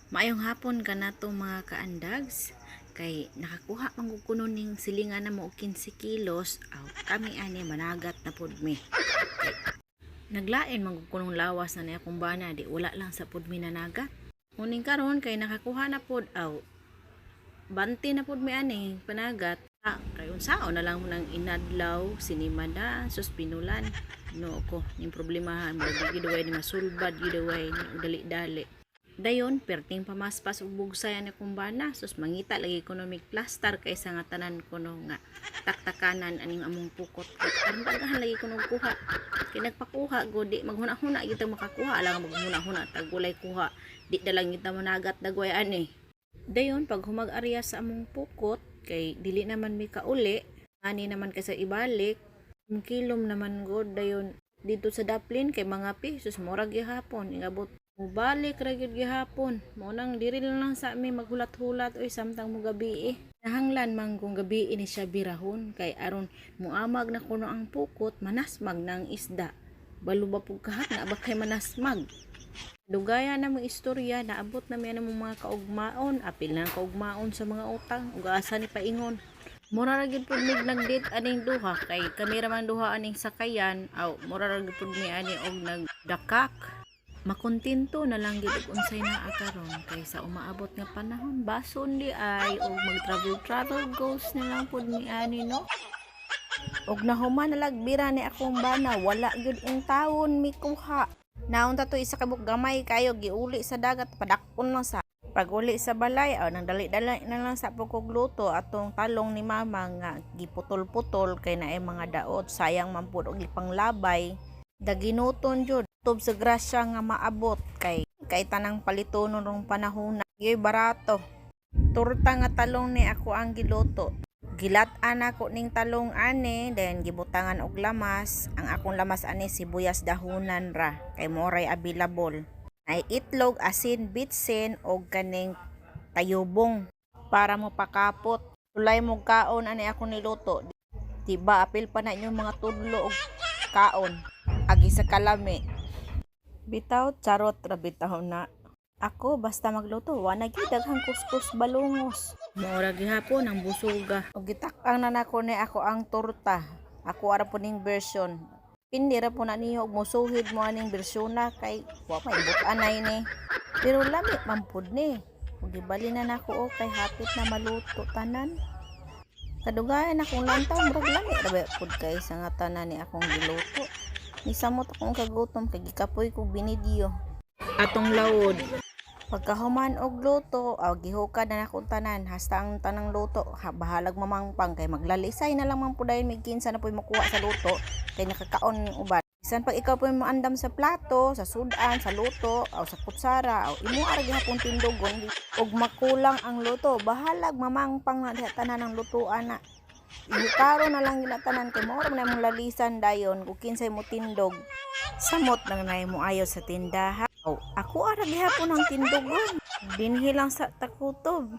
Maayong hapon kanato, mga kaandags, kay nakakuha man gud kuno ning silingan namo og 15 kilos. Aw, kami ani managat na pud mi. Kay naglain man gud kunong lawas na niya akong bana, di wala lang sa pud mi nanagat. Uning karon kay nakakuha na pud, aw, banti na pud mi ani panagat. Ah, kay unsaon na lang nang inadlaw sinimada sus pinulan no ko ning problemahan mo di gyud ni masulbad gyud way ni dali-dali. Dayon perting pamaspas ug bugsay ani akong bana, sus mangita lagi kuno mig plaster kaysa nga tanan kuno nga taktakanan aning among pukot. Kay aron daghan lagi kuno kuha. Kay nagpakuha gud, di maghuna-huna gyud ta makakuha lang, maghuna-huna tag walay kuha, di na lang gyud ta managat dagway ani. Dayon pag humag arya sa among pukot, kay dili naman mi kauli ani naman kay sa ibalik kilom naman gud. Dayon dito sa daplin kay mga pi, sus murag gihapon ingabot mubalik ra gyud gihapon. Mao nang diri lang sa mi maghulat-hulat oy samtang mo gabi eh. Nahanglan man kung gabi ni siya birahon kay aron muamag na kuno ang pukot, manasmag na ang isda. Balo ba pug kahak na ba kay manasmag. Dugaya na mo istorya, naabot na mi ang mga kaugmaon, apil na ang kaugmaon sa mga utang ug asa ni paingon. Mura ra gyud pud mig nag-date aning duha kay kami ra man duha aning sakayan. Aw, mura ra gyud pud mi ani og nagdakak. Makontento na lang gyud og unsay naa karon kay sa umaabot nga panahon bason di ay og mag travel travel goals na lang pud mi ani, no. Og nahuman na lagbira ni akong bana, wala gyud ing tawon mikuha. Naon ta to isa ka buok, gamay kayo giuli sa dagat, padakon lang sa. Pag-uli sa balay, aw, nang dali-dali na lang sa pugkog luto atong talong ni mama nga giputol-putol kay naay mga daot, sayang man pud og ipanglabay. Daginuton jud tub sa grasya nga maabot kay kay tanang palitonon rong panahon na yoy barato. Torta nga talong ni ako ang giluto. Gilat-an ako ning talong ani, then gibutangan og lamas. Ang akong lamas ani sibuyas dahunan ra kay moray available. Ay itlog, asin, bitsin og kaning tayubong para mo pakapot. Tulay mo kaon ani ako niluto. Di ba apil pa na inyong mga tudlo og kaon. Agi sa kalami. Bitaw charot ra bitaw na. Ako basta magluto, wa na gyud daghang kuskus balungos. Mao ra gihapon ang busuga. Og gitak-ang na nako ni ako ang torta. Ako ara po ning version. Pindi ra po na niyo og musuhid mo aning bersyon na kay wa may but-anay ni. Pero lami man pud ni. Ug gibali na nako o kay hapit na maluto tanan. Kadugayan akong lantaw, murag lami ra ba pud kay sa nga tanan ni akong giluto. Nisamot akong kagutom kay gikapoy kog binidyo. Atong lawod. Pagkahuman og luto, aw, gihukad na nakong tanan hasta ang tanang luto, ha, bahalag mamangpang kay maglalisay na lang man pud dayon mig kinsa na po'y makuha sa luto kay nakakaon ng uban. Bisan pag ikaw po'y moandam sa plato, sa sudan, sa luto, aw sa kutsara, aw imo ara gihapon tindugon og makulang ang luto, bahalag mamangpang na diha tanan ang lutuan na. Ihukaro na lang gyud na tanan kay mao ra man imong lalisan dayon ug kinsay mo tindog. Samot nang nay mo ayo sa tindahan. Aw, ako ara gihapon ang tindugon. Dinhi lang sa takutob.